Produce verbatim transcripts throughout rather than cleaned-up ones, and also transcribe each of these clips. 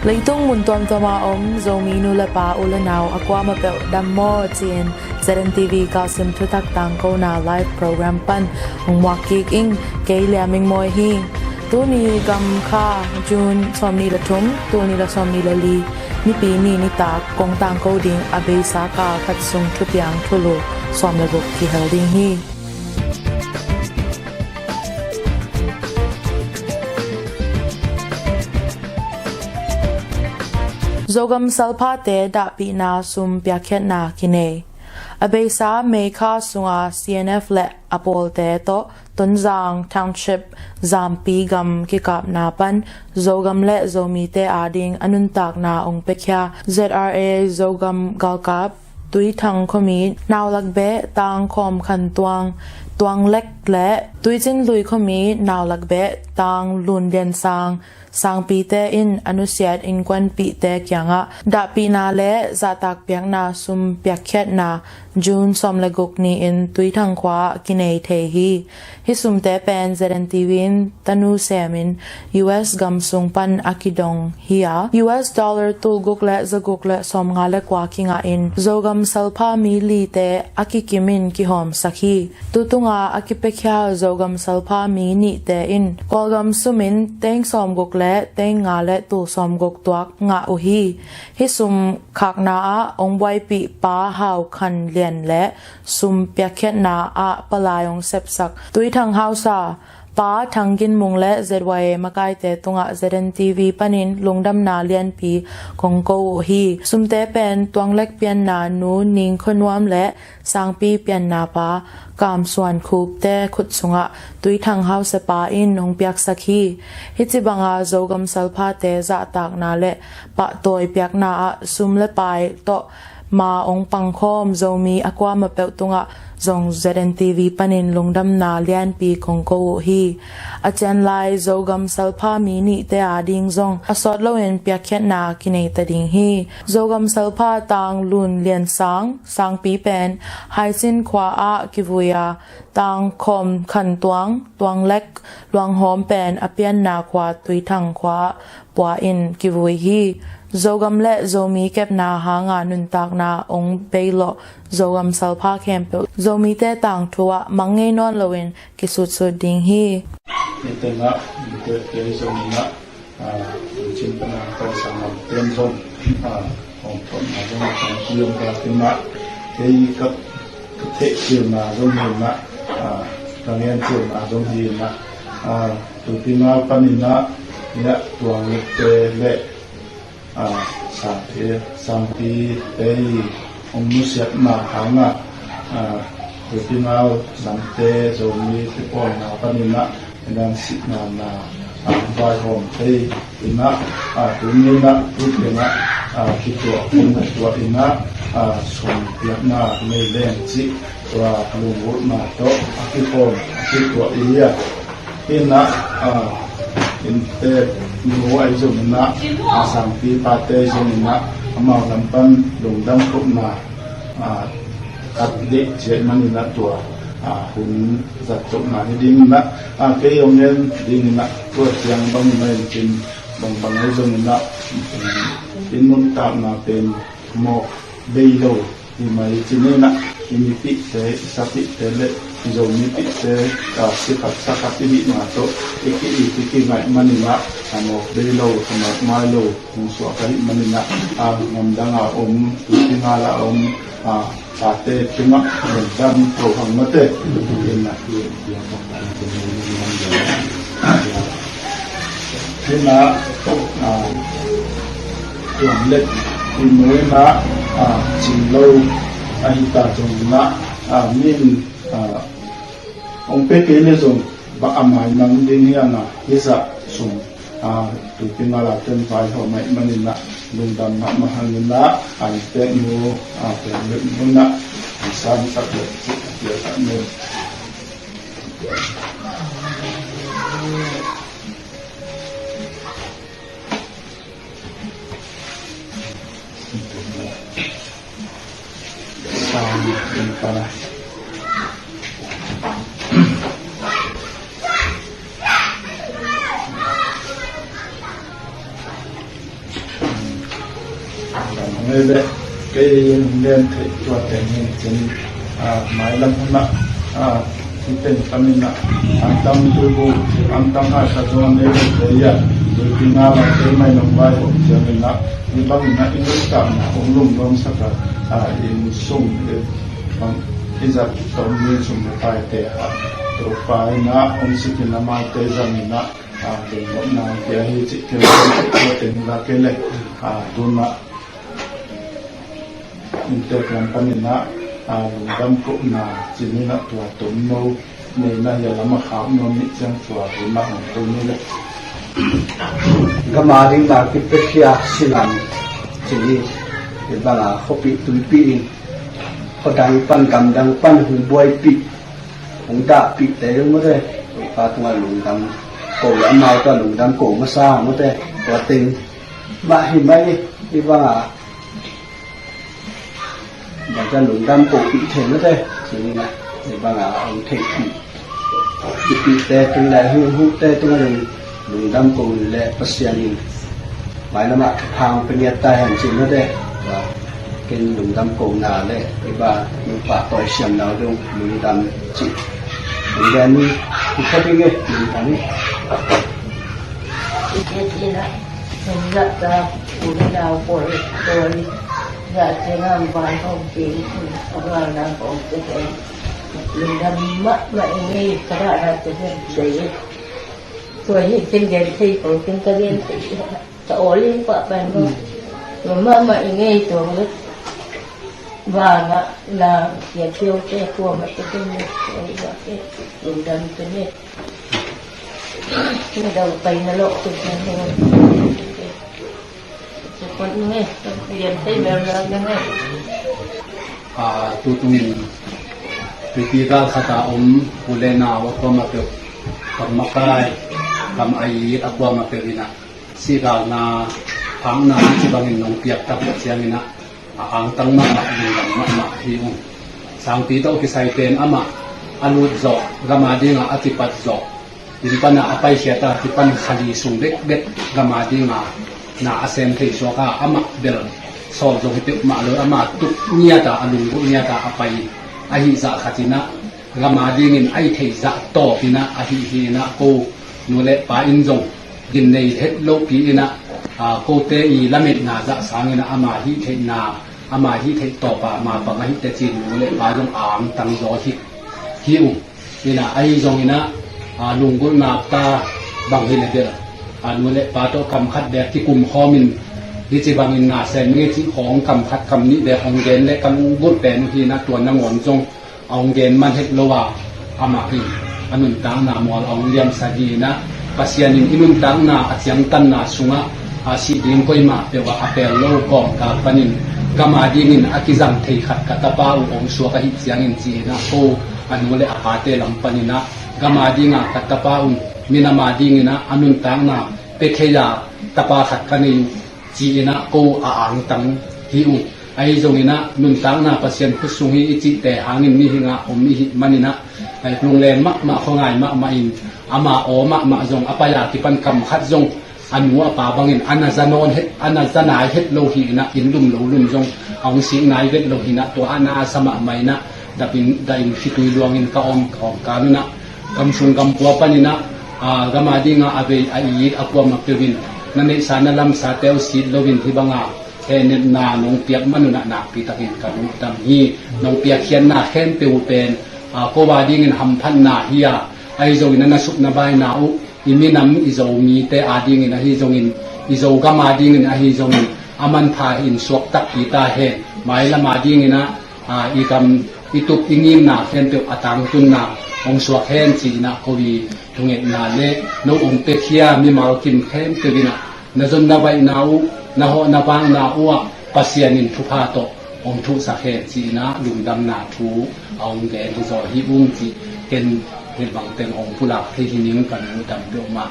Leitung mun tuamtuam a om Zomi nu le pa, u le nau a kuamah peuh dam maw ci-in Z N T V Kalsim thutak tangkona live program pan hong muak kik ing. Kei Lia Ming Mawi hi. Tuni gam kha June sawmnih le thum, tul nih le sawmnih le li, Nipi ni nitak kong tangko ding a beisa kal khat sung thupiang thulu sawm le guk kihel ding hi. Zogam salphate dahpihna sum piakkhiatna kinei. A beisa May kha sunga C N F le a pawlte tawh Tonzang Township Zampi gam kikapna pan Zogam le Zomite ading a nuntakna ong piakhia Z R A Zogam galkap Tuithang khuami Naulak Beh Tang Khawm Khan Tuang, Tuang Lek le Tuicin Lui khuami Naulak Beh Tang Lun Lian Sang, Sangpite in a nusiat innkuanpihte kiangah dahpihna le zahtak piakna sum piakkhiatna June sawm le guk ni-in Tuithang khua-ah kinei thei hi. Hih sumte pen Z N T V in tanu semin U S gam sung pan a kidong hi a, U S dollar tulguk le zaguk le sawmnga le kua kingahin Zogam salpha mi lite a kikimin kihawmsak hi. Tutunga a kipiakhia Zogam salpha mi nihte in Kawlgam sumin teng sawmguk le teng nga le tul sawmguk tuak ngah uh hi. Hih sum khakna ah ong buaipih Pa Hau Khan Lian le sum piakkhiatna ah palai ong sepsak Tuithang hausa Pa Thang Gin Mung le Z Y A makaite tungah Z N T V panin lungdamna lianpi kong ko uh hi. Sumte pen Tuang Lek pianna Nu Ning Khua Nuam le Sangpi pianna pa Kam Suan Khupte khut sungah Tuithang hausa pa in hong piaksak hi. Hih ci banga Zogam salphate zahtakna le pahtawi piakna ah sum le pai tawh ma ong pangkhawm Zomi a kuamah peuh tungah zong Z N T V panin lungdamna lianpi kong ko uh hi. A cianlai Zogam salpha mi nihte ading zong a sawt loin piakkhiatna kinei ta ding hi. Zogam salpha Tang Lun Lian Sang, Sangpi pen Haicin khua ah kivui a, Tang Khawm Khan Tuang, Tuang Lek, Luanghawm pen a pianna khua Tuithang khua pua in kivui hi. Zogam le Zomi kepna hanga nuntakna ong beilawh Zogam salpha khempeuh Zomite tangthu ah mang ngei nawn loin kisutsut ding hi. Hih tengah mite kei zong inah, ah, cin pana kau sangam ten zong, ah, hong thotna zong a tangki om ka kinah kei ka ka theih cilna zong hi inah, ah, ka ngen cilna zong hi inah, ah, Tuipi Ngal paninah, inah Tuang Lek te le, ah, Sangpi, Sangpi te i hong nusiatna hangah, ah, Tuipi Ngal Zamte Zomi te pawlna paninah, Ina sihna na, ah, vaihawm thei inah, ah, tuni inah, tu tengah, ah, kituah, kong kituah inah, ah, sum piakna nei leng cih, tua lungulhna tawh a kikhawm, a kituah i hi a. Inah, ah, innte nu ahi zong inah, ah, sangpi pate ahi zong inah, amau lam pan lungdam khopna, ah, khat deih ciah maninah tua, ah, hun zat tawh mah hi ding inah, ah, kei hong ngen ding inah, tua ciang bang mah in cin bangbang ahi zong inah, um, i nuntakna pen mawk bei lo hi mah hi cin inah, i mipihte, i sapihte le i Zo mipihte, ah, sikhat sakhat i hihna tawh i ki-it i kingaih maninah, a mawk bei lo, a mawk mai lo hong suak ahih maninah, ah, gamdang a om, Tuipi Ngal a om, ah, tate tungah lungdam ko hang mate. Inah, inah, ah, Tuang Lek i nu inah, ah, cin lo ahi ta zong inah, ah, min, ah, hong pia kei le zong bang a maimang ding hi a, hizah sum, ah, Tuipi Ngal a ten vaihawm ahih maninah lungdam mahmah hang inah, a innte nu, ah, Tuang Lek nu inah, a san sak le cih a piak ah nu. Nei ve, kei in len thei tua teng hi cin, a, mailam hun ah, a, i pen tam in ah, an tam tu bu, an tam hai khat zong an nei ve thei a, tu pi nga la kei mai nong vai hok ciang in ah, i bang in ah i nuntakna hong lungnuam sak a, a, inn sung, e, bang i zat tom ni sum le pai te a, Topa in ah hong sik in ah maite zang in ah, a, lungnuamna pia hi cih kei tua teng la kei le, a, tu in ah inntek lam panin ah, a, lungdam kohna cih in ah tua tomno neihna hi a lam a khak nuam nih ciang tua hun ah hong ko ni le. Gam a ding na kipiakhia silam cih hi bang a khuapih tuipih in khuadang pan gamdang pan hong buaipih hong dahpih te maw te. Topa tungah lungdam ko le amau tungah lungdam ko masa maw te. Tua teng mah hi mai hi bang a bangtan lungdam kohpih thei mate. Cih na hi bang a hong theihpih kipihte tung le huhte tung a lungdam ko le Pasian in mailam ah thupha hong pia ngiat ta hen cih mate. Ken lungdam kohna le i ba nupa tawi siamna uh dong lungdam cih lungdam hi. Lungdam hi. Ite tina nungdam ta u le nau pawl pawl. Za ciang a van hong pia, a van a hong pia te. Lungdam mahmah i ngei, ka rah na te hian te. Tua hi ken gen thei ko, ken ka gen thei. Ka awl in pah pen ko. Lungdam mahmah i ngei tua ko. Van a na kia thiau te, kua ma te ken ne. Lungdam te ne. Ni dau pai na lo te ne. Support nung e, lian thei mel mel nung e. A, tu tungin, tuipi gal khat a om, u le nau a kuamah peuh, kam makai, kam a it a kuamah peuh in ah, sihgalna, phakna, ci bangin nong piak tak ciangin ah, a angtang mahmah, lungdam mahmah hi ung. Sangpi tawh kisai pen amah, a lut zawh, gam a dingah a kipat zawh, inn pan a a paikhiat a kipan kha li sung bekbek gam a dinga na a sem thei suak a, amah bel sawl zong hi peuhmah lo, amah tuk ngiat a, a lunggulh ngiat a a pai ahi zah khat in ah gam a dingin a i theih zah tawp in ah ahi hi in ah ko nu le pa in zong gin nei het lopi in ah, a, kote i lametna zah sangin ah ama hih theihna, ama hih theih tawp a mapang ahi teh ci-in nu le pa zong a angtang zaw hi, hi ung. Inah ahi zongin ah, a, lunggulhna ta bang hi le bel, a, nu le pa tawh kam khat bek kikum khawmin, hih ci bangin na sem nge cih khawng kam khat kam nih bek hong gen le ka lunggulh pen uh hi inah tua nangawn zong a hong gen man het lo a, amah in a nuntakna mual a hong liamsak hi inah, Pasian in i nuntakna a ciangtanna sungah a sih ding koimah peuh ah a pel lo kawmkal panin gam a dingin a kizang thei khat ka tapa uh hong suak ahih ciangin ci inah ko a nu le a pate lam paninah gam a dinga ka tapa un minam a dinginah a nuntakna pia thei a tapa khat ka nei uh ci inah ko a angtang hi uh. Ahi zonginah nuntakna Pasian khut sung hi i cihte hangin mihingah om i hih maninah lungleng mahmah khuangai mahmah in ama aw mahmah zong a pai a kipan kam khat zong a nu a pa bangin a na za nawn het, a na za nai het lo hi inah inn lum lo lum zong a hong sik nai vet lo hi inah tua a na a sa mahmah inah dap in, dah in khitui luangin ka om, ka om ka nunah kam sung kam pua paninah, a, gam a dinga a vei a it a kuamah peuh in na neihsa na lamsa teusit loin hih banga hehnepna nong piak manunah nakpi takin ka lungdam hi. Nong piakkhiatna khempeuh uh pen, a, ko a dingin hamphatna hi a, ahi zongin a na suk na baina uh i minam i Zomite a dingin ahi zongin i Zogam a dingin ahi zongin a manpha in suak takpi ta hen. Mailam a dinginah, a, i kam i tup i ngimna khempeuh a tangtunna hong suak hen ci inah ko i thungetna le no hong piakhia mimal kim khempeuh inah na zon na baihna uh, na hawh na vakna uh ah Pasian in thupha tawh hong thuhsak hen ci inah lungdamna thu a hong gen hi zaw hi ung ci. Ken hih bang teng hong pulak thei hi ning ka lungdam peuhmah.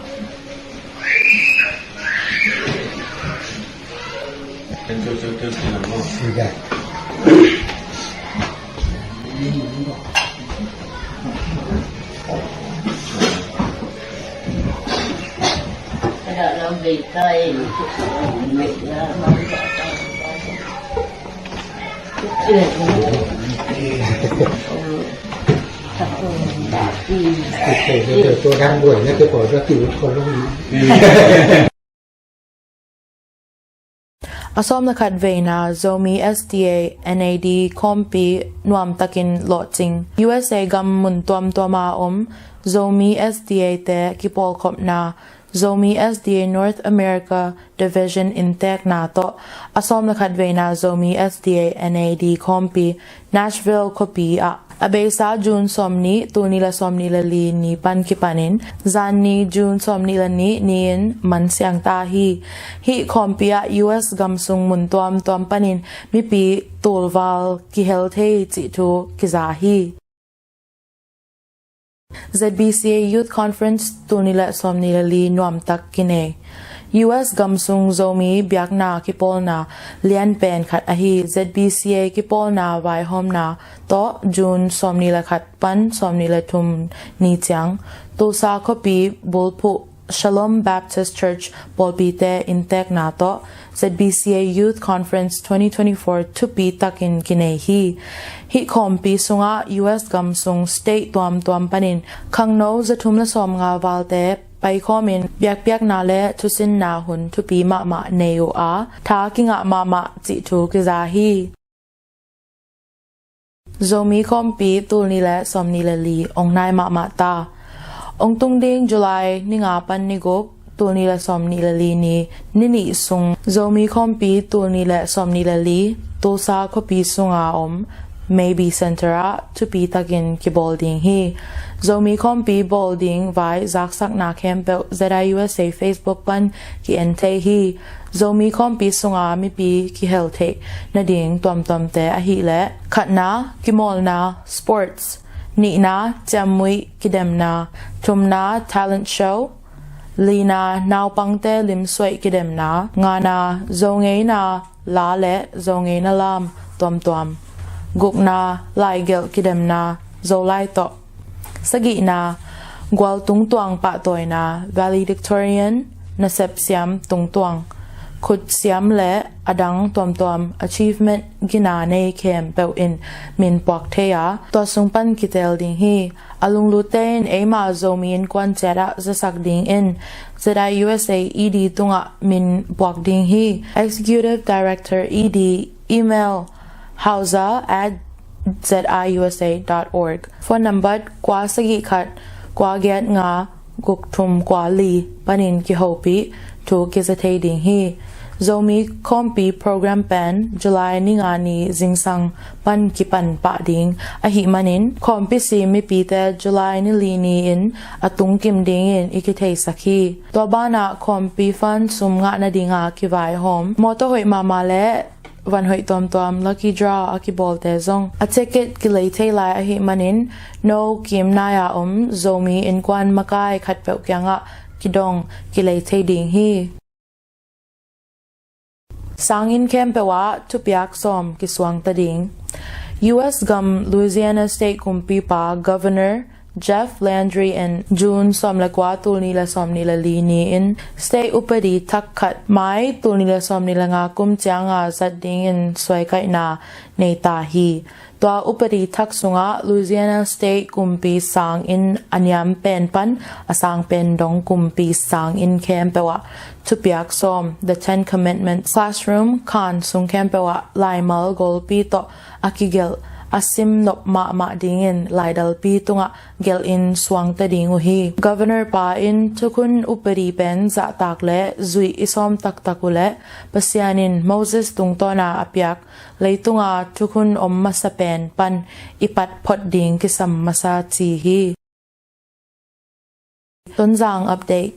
A sawm le khat veina Zomi S D A N A D khawmpi nuamtakin lawhcing. U S A gam mun tuamtuama om Zomi S D A te kipawlkhopna Zomi S D A North America Division inntekna tawh a sawm le khat veina Zomi S D A N A D khawmpi Nashville khuapi ah a beisa June sawmnih, tulnih le sawmnih le li ni pan kipanin zanni June sawmnih le nih ni-in mansiang ta hi. Hih khawmpi ah U S gamsung mun tuamtuam panin mipi tulval kihel thei cih thu kiza hi. Z B C A Youth Conference tulnih le sawmnih le li nuamtak kinei. U S gamsung Zomi biakna kipawlna lianpen khat ahi Z B C A kipawlna vaihawmna tawh June sawmnih le khat pan sawmnih le thum ni ciang Tulsa khuapi bulphuh Shalom Baptist Church pawlpite inntekna tawh Z B C A Youth Conference twenty twenty-four thupi takin kinei hi. Hih khawmpi sungah U S gamsung state tuamtuam panin khangno zathum le sawmnga valte paikhawmin biakpiakna le thusinna hun thupi mahmah nei uh a, tha kingah mahmah cih thu kiza hi. Zomi khawmpi tulnih le sawmnih le li ong nai mahmah ta. Ong tung ding July ni nga pan ni guk, tulnih le sawmnih le li ni, ni nih sung Zomi khawmpi tulnih le sawmnih le li Tulsa khuapi sunga om Mabee Center ah thupi takin kibawl ding hi. Zomi khawmpi bawl ding vai zaksakna khempeuh Z I U S A Facebook pan ki-en thei hi. Zomi khawmpi sunga mipi kihel theih nading tuamtuamte ahih leh khatna, kimawlna, sports, nihna, ciammuih kidemna, thumna, talent show, lina, naupangte limsuaih kidemna, ngana, Zongeina la le Zongeina lam tuamtuam, gukna, laigelh kidemna, Zolai tawh, sagihna, gual tungtuang pahtawina, valedictorian, nasep siam tungtuang, khut siam le a dang tuamtuam achievement gina nei khempeuh in min puak thei a, tua sung pan kiteel ding hi. A lunglutte in eima Zomi innkuan ciat ah zasak dingin Z I U S A E D tungah min puak ding hi. Executive Director E D, email hausa at Z I U S A dot org. Phone number kua sagih khat, kua giat nga, guk thum kua li panin kihopih thu kiza thei ding hi. Zomi khawmpi program pen July ni nga ni zingsang pan kipan pah ding ahih manin khawmpi si mipite July ni li ni-in a tungkim dingin i kitheisak hi. Tua banah khawmpi fund sum ngah nadinga kivaihawm mawtaw hoih mahmah le van hoih tuamtuam lucky draw a kibawlte zong a ticket kilei thei lai ahih manin no kim nai-a om Zomi innkuan makai khatpeuh kiangah kidong kilei thei ding hi. Sanginn khempeuh ah thupiak sawm kisuangta ding. U S gam Louisiana State kumpipa Governor Jeff Landry in June sawm le kua, tulnih le sawmnih le li ni-in state upadi thak khat May tulnih le sawmnih le nga kum cianga zat dingin suaikaihna nei ta hi. Tua upadi thak sungah Louisiana State kumpi sanginn a niam pen pan a sang pen dong kumpi sanginn khempeuh ah thupiak sawm, The Ten Commandments, classroom khan sung khempeuh ah laimal golpi tawh a kigelh a sim nop mahmah dingin laidalpi tungah gelhin suangta ding uh hi. Governor pa in thukhun upadi pen zahtak le zuih i sawm taktak uh leh Pasian in Moses tungtawna a piak leitunga thukhun om masa pen pan i pat phot ding kisam masa ci hi. Tonzang update.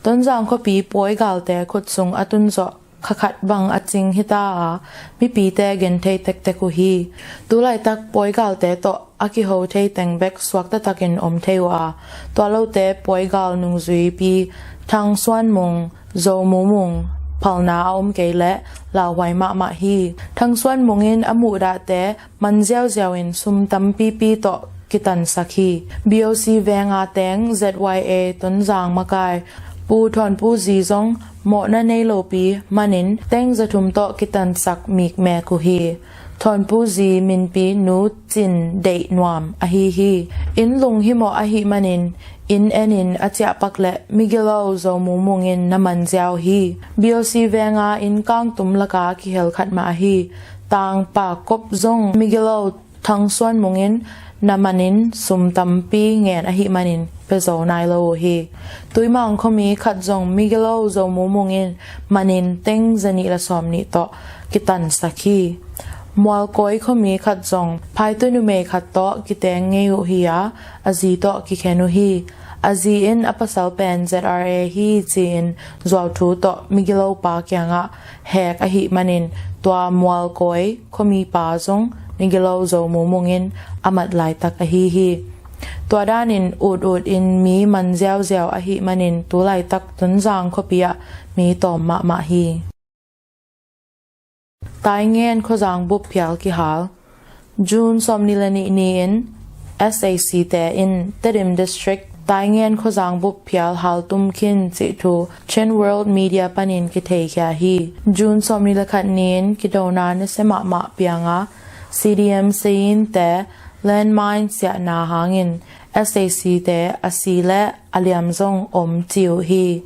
Tonzang khuapi pawi galte khut sung a tunzawh khakhat bang a cing hita a, mipite genthei tektek uh hi. Tulaitak pawi galte tawh a kiho thei teng bek suakta takin om thei uh a, tua lote pawi gal nungzuipi Thang Suan Mung, Zo Mu Mung phalna a om kei leh lauhuai mahmah hi. Thang Suan Mung in a muhdahte man ziauziau in sum tampipi tawh kitansak hi. B O C venga teng Z Y A Tonzang makai Pu Thawn Pu Zi zong mawhna nei lopi manin teng zathum tawh kitansak mikmek uh hi. Thawnpu zi minpi Nu Cin Deih Nuam ahi hi. Inn lunghimawh ahih manin inn enin a ciahpak le migilo Zo Mumung in na man ziau hi. B O C venga inn kangtum laka kihel khat mah ahi Tangpa Kop zong migilo Thang Suan Mung in na manin sum tampi ngen ahih manin pia zo nai lo uh hi. Tuimang khuami khat zong migilo Zo Mumung in manin teng zanih le sawmnih tawh kitansak hi. Mualkawi khuami khat zong phaitu numei khat tawh kiteng ngei uh hi a, a zi tawh kikhen uh hi. A zi in a pasal pen Z R A hi ci-in zuauthu tawh migilo pa kiangah hek ahih manin tua Mualkawi khuamipa zong migilo Zo Mumung in a mat laitak ahi hi. Tua danin ut ut in mi man ziauziau ahih manin tu laitak Tonzang khuapi ah mi tawm mahmah hi. Taingen khuazang bup phial kihal. June sawmnih le nih ni-in S A C te in Tedim District Taingen khuazang bup phial haltum khin cih thu Chin World Media panin kitheikhia hi. June sawmnih le khat ni-in kidona nasia mahmah pianga C D M Sayin te landmine siahna hangin S A C te a si le a liam zong om ci uh hi.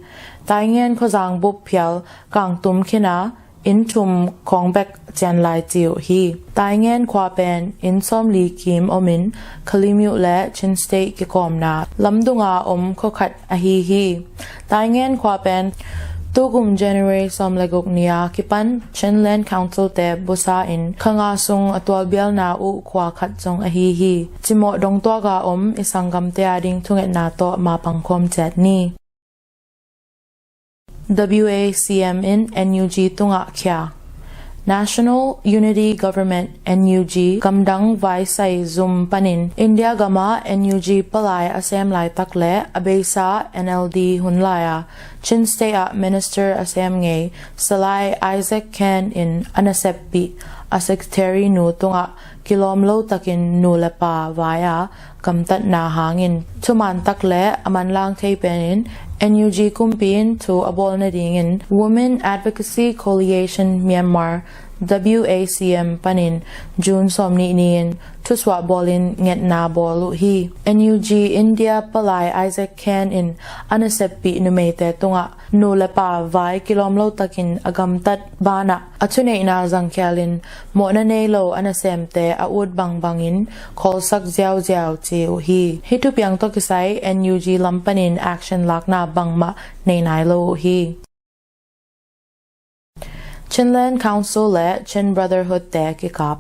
Taingen khuazang bup phial kangtum khin a, inn thum khawng bek cian lai ci uh hi. Taingen khua pen inn sawmli kim omin Kalaymyo le Chin State kikawmna lamdunga om khua khat ahi hi. Taingen khua pen tukum January sawm le guk ni-a kipan Chinland Council te busa in kha nga sung a tualbialna uh khua khat zong ahi hi. Cimawh dongtuaka om i sanggamte ading thungetna tawh mapang khawm ciat ni. W A C M in N U G tungah khia. National Unity Government, N U G, gamdang vaisai zum panin India gama N U G palai a sem laitak le a beisa N L D hun lai-a Chin State ah Minister a sem ngei Salai Isaac Khen in a naseppih a Secretary nu tungah kilawm lo takin nu le pa vai-a gamtatna hangin thuman tak le a manlang thei penin N U G kumpi in thu a bawl nadingin Women Advocacy Coalition Myanmar, W A C M, panin June sawmnih ni-in thusuah bawlin ngetna bawl uh hi. N U G India palai Isaac Khen in a naseppih numeite tungah nu le pa vai kilawm lo takin a gamtat banah a thuneihna zangkhialin mawhna nei lo a nasemte a ut bangbangin khawlsak ziauziau ci uh hi. Hih thupiang tawh kisai N U G lam panin action lakna bangmah nei nai lo uh hi. Chinland Council le Chin Brotherhood te kikap.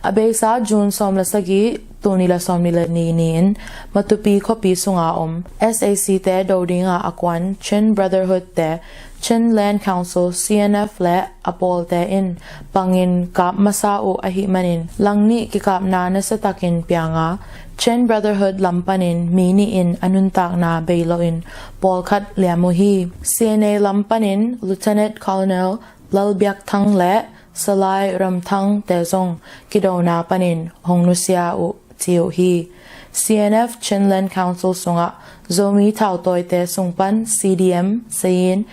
A beisa June sawm le sagih, tul nih le sawmnih le nih ni-in Matupi khuapi sunga om S A C te do dinga a kuan Chin Brotherhood te Chinland Council, C N F, le a pawlte in pangin kap masa uh ahih manin lang nih kikapna nasiatakin pianga Chin Brotherhood lam panin mi nih in a nuntakna bei loin pawlkhat liam uh hi. C N A lam panin Lieutenant Colonel Lalbiakthang le Salai Ramthang te zong kidona panin hong nusia uh ci uh hi. C N F Chinland Council sungah Zomi thautawite sung pan C D M, Sayin,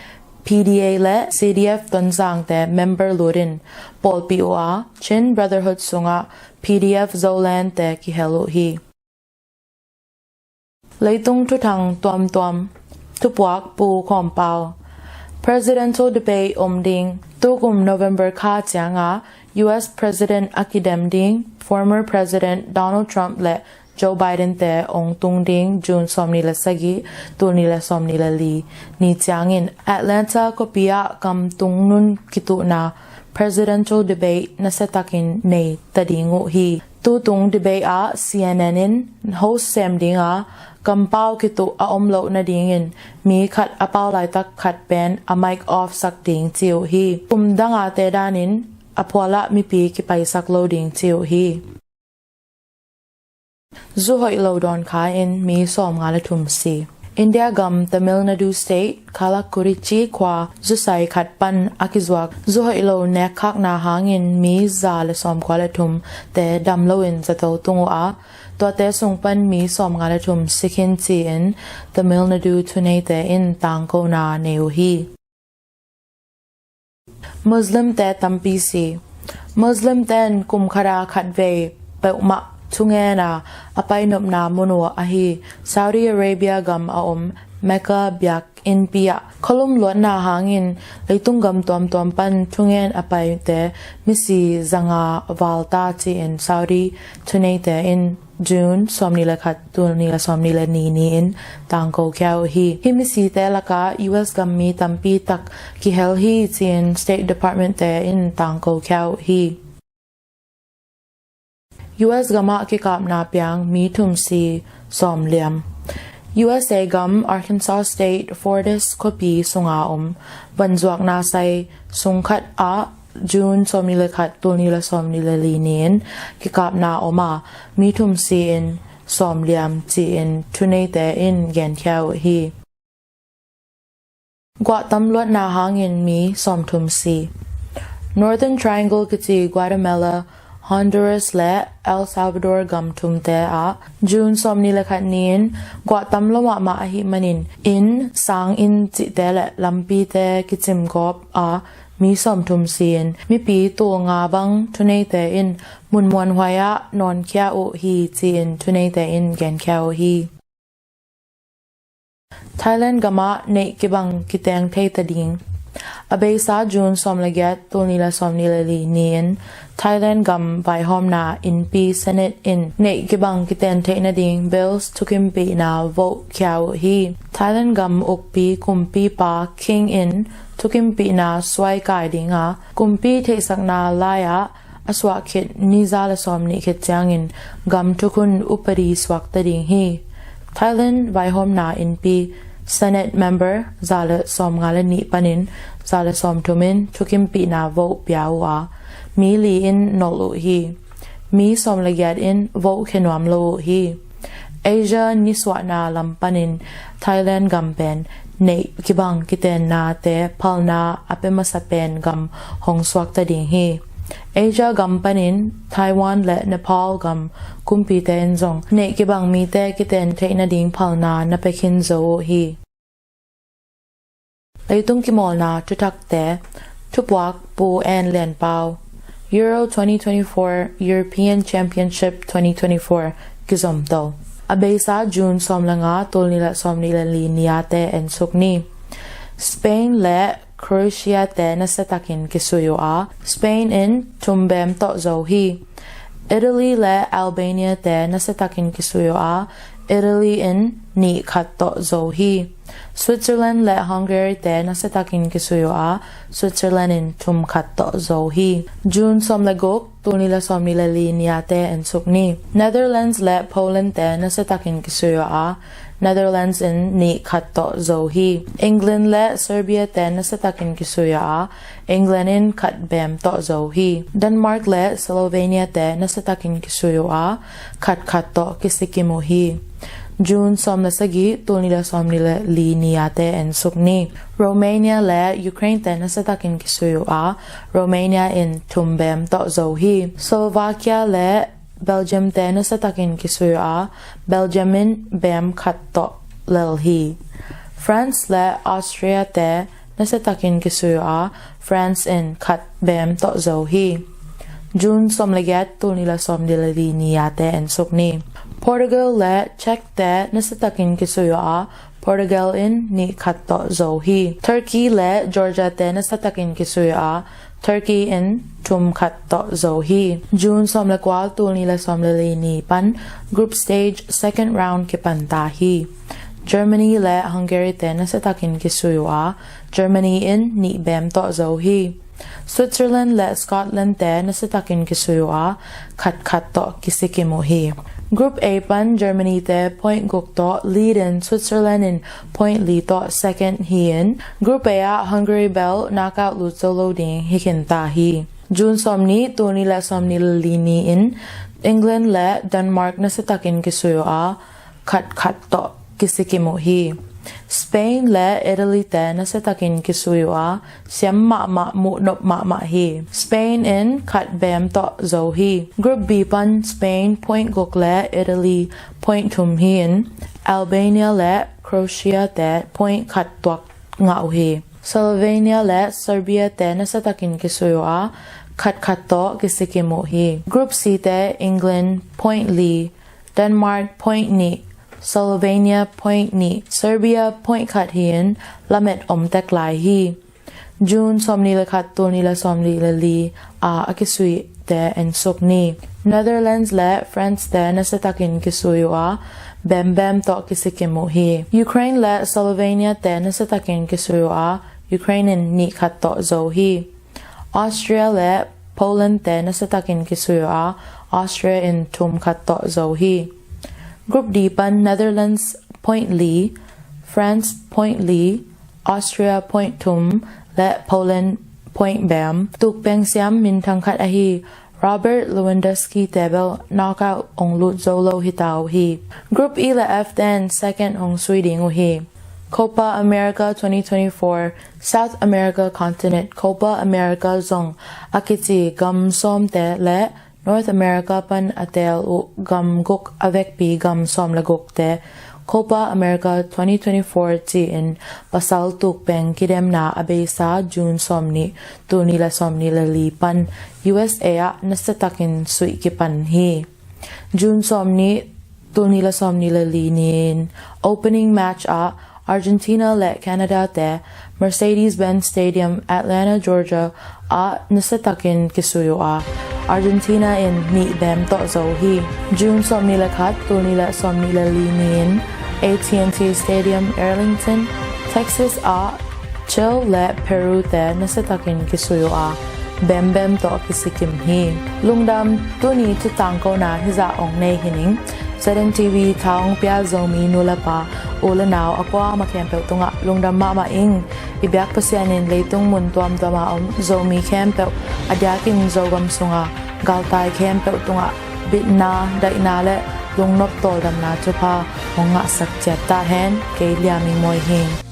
P D A le C D F Tonzang te member lutin pawlpih uh a, Chin Brotherhood sungah P D F Zoland te kihel uh hi. Leitung thuthang tuamtuam, thupuak Pu Khawm Pau. Presidential debate om ding. Tukum November kha cianga U S President a kidem ding former President Donald Trump le Joe Biden te ong tung ding June sawmnih le sagih, tul nih le sawmnih le li ni ciangin Atlanta khuapi ah kam tung nun kituhna presidential debate nasiatakin nei ta ding uh hi. Tutung debate ah C N N in host sem dinga kampau kituh a om loh nadingin mi khat a pau laitak khat pen a mic off sak ding ci uh hi. Kum danga te danin a phualah mipi kipaisak lo ding ci uh hi. Zu hoih lo dawn kha in mi sawmnga le thum si. India gam Tamil Nadu State, Kallakurichi khua zusai khat pan a kizuak zu hoih lo nekkhakna hangin mi za le sawmkua le thum te dam loin zato tung uh a, tuate sung pan mi sawmnga le thum si khin ci-in Tamil Nadu thuneite in tangkona nei uh hi. Muslim te tampi si. Muslim ten kum khat a khat vei peuhmah thungen a a painopna mun uh ahi Saudi Arabia gam a om Mecca biak innpi ah khualum luatna hangin leitung gam tuamtuam pan thungen a paite misi zanga val ta ci-in Saudi thuneite in June sawmnih le khat, tul nih le sawmnih le nih ni-in tangko khia uh hi. Hih misite lakah U S gam mi tampi tak kihel hi ci-in State Department te in tangko khia uh hi. U S gamah kikapna piang mi thum si, sawm liam. U S A gam Arkansas State Fordyce khuapi sunga om vanzuakna sai sung khat ah June sawmnih le khat, tul nih le sawmnih le li ni-in kikapna om a mi thum si in sawm liam ci-in thuneite in genkhia uh hi. Guahtam luatna hangin mi sawmthum si. Northern Triangle kici Guatemala, Honduras le El Salvador gam thumte ah June sawmnih le khat ni-in guahtam lo mahmah ahih manin inn, sang inn cihte le lampite kicim gawp a mi sawmthum si-in mipi tul nga bang thuneite in mun muanhuai ah nawnkhia uh hi ci-in thuneite in genkhia uh hi. Thailand gamah neih kibang kiteng thei ta ding. A beisa June sawm le giat, tul nih le sawmnih le li ni-in Thailand gam vaihawmna innpi Senate in neih kibang kiten theih nading bills thukimpihna vote khia uh hi. Thailand gam ukpi kumpipa King in thukimpihna suai kai dinga kumpi theihsakna lai-ah a suah khit ni za le sawmnih khit ciangin gam thukhun upadi suakta ding hi. Thailand vaihawmna innpi Senate member za le sawmnga le nih panin za le sawmthum in thukimpihna vote pia uh a mi li in nolh uh hi. Mi sawm le giat in vote khia nuam lo uh hi. Asia nisuahna lam panin Thailand gam pen neih kibang kitennate phalna a pia masa pen gam hong suakta ding hi. Asia gam panin Taiwan le Nepal gam kumpite in zong neih kibang mite kiten theih nading phalna na pia khin zo uh hi. Leitung kimawlna thuthakte, thupuak Pu En Lian Pau. Euro twenty twenty-four, European Championship twenty twenty-four kizomto. A beisa June sawm le nga, tul nih le sawmnih le li ni-ate ensuk ni. Spain le Croatia te nasiatakin kisui uh a, Spain in thum bem tawh zo hi. Italy le Albania te nasiatakin kisui uh a, Italy in nih khat tawh zo hi. Switzerland le Hungary te nasiatakin kisui uh a, Switzerland in thum khat tawh zo hi. June sawm le guk, tul nih le sawmnih le li ni-ate ensuk ni. Netherlands le Poland te nasiatakin kisui uh a, Netherlands in nih khat tawh zo hi. England le Serbia te nasiatakin kisui uh a, England in khat bem tawh zo hi. Denmark le Slovenia te nasiatakin kisui uh a, khat khat tawh kisikim uh hi. June sawm le sagih, tul nih le sawmnih le li ni-ate ensuk ni. Romania le Ukraine te nasiatakin kisui uh a, Romania in thum bem tawh zo hi. Slovakia le Belgium te nasiatakin kisui uh a, Belgium in bem khat tawh lel hi. France le Austria te nasiatakin kisui uh a, France in khat bem tawh zo hi. June sawm le giat, tul nih le sawmnih le li ni-ate ensuk ni. Portugal le Czech te nasiatakin kisui uh a, Portugal in nih khat tawh zo hi. Turkey le Georgia te nasiatakin kisui uh a, Turkey in thum khat tawh zo hi. June sawm le kua, tul nih le sawm le li ni pan group stage second round kipan ta hi. Germany le Hungary te nasiatakin kisui uh a, Germany in nih bem tawh zo hi. Switzerland le Scotland te nasiatakin kisui uh a, khat khat tawh kisikim uh hi. Group A pan Germany te point guk tawh lead in, Switzerland in point li tawh second hi-in, Group A ah Hungary bel knockout lut zo lo ding hi khin ta hi. June sawmnih, tul nih le sawmnih le li ni-in England le Denmark nasiatakin kisui uh a, khat khat tawh kisikim uh hi. Spain le Italy te nasiatakin kisui uh a, siam mahmah, muhnop mahmah hi. Spain in khat bem tawh zo hi. Group B pan Spain point guk le Italy point thum hi-in, Albania le Croatia te point khat tuak ngah uh hi. Slovenia le Serbia te nasiatakin kisui uh a, khat khat tawh kisikim uh hi. Group C te England point li, Denmark point nih, Slovenia point nih, Serbia point khat hi-in lamet om tek lai hi. June sawmnih le khat, tul nih le sawmnih le li a a kisuihte ensuk ni. Netherlands le France te nasiatakin kisui uh a, bembem tawh kisikim uh hi. Ukraine le Slovenia te nasiatakin kisui uh a, Ukraine in nih khat tawh zo hi. Austria le Poland te nasiatakin kisui uh a, Austria in thum khat tawh zo hi. Group D pan Netherlands point li, France point li, Austria point thum le Poland point bem. Tukpeng siam minthang khat ahi Robert Lewandowski te bel knockout ong lut zo lo hi ta uh hi. Group E le F ten second hong sui ding uh hi. Copa America twenty twenty-four, South America Continent Copa America zong a kici gam sawmte le North America pan a teel uh gam guk a vekpi gam sawm le gukte Copa America twenty twenty-four ci-in pasal tukpeng kidemna a beisa June sawmnih, tul nih le sawmnih le li pan U S A ah nasiatakin suih kipan hi. June sawmnih, tul nih le sawmnih le li ni-in opening match ah Argentina le Canada te Mercedes-Benz Stadium, Atlanta, Georgia ah nasiatakin kisui uh a, Argentina in nih bem tawh zo hi. June sawmnih le khat, tul nih le sawmnih le li ni-in A T and T Stadium, Arlington, Texas ah Chile le Peru te nasiatakin kisui uh a, bembem tawh kisikim hi. Lungdam, tuni thutangkona hizah ong nei hi ning. Z N T V tha ong pia Zomi nu le pa, u le nau a kuamah khempeuh tungah lungdam mahmah ing. I biak Pasian in leitung mun tuamtuama om Zomi khempeuh a diakin Zogam sunga galtai khempeuh tungah bitna, daihna le lungnop tawldamna thupha hong ngahsak ciat ta hen. Kei Lian Ming Moi hi ing.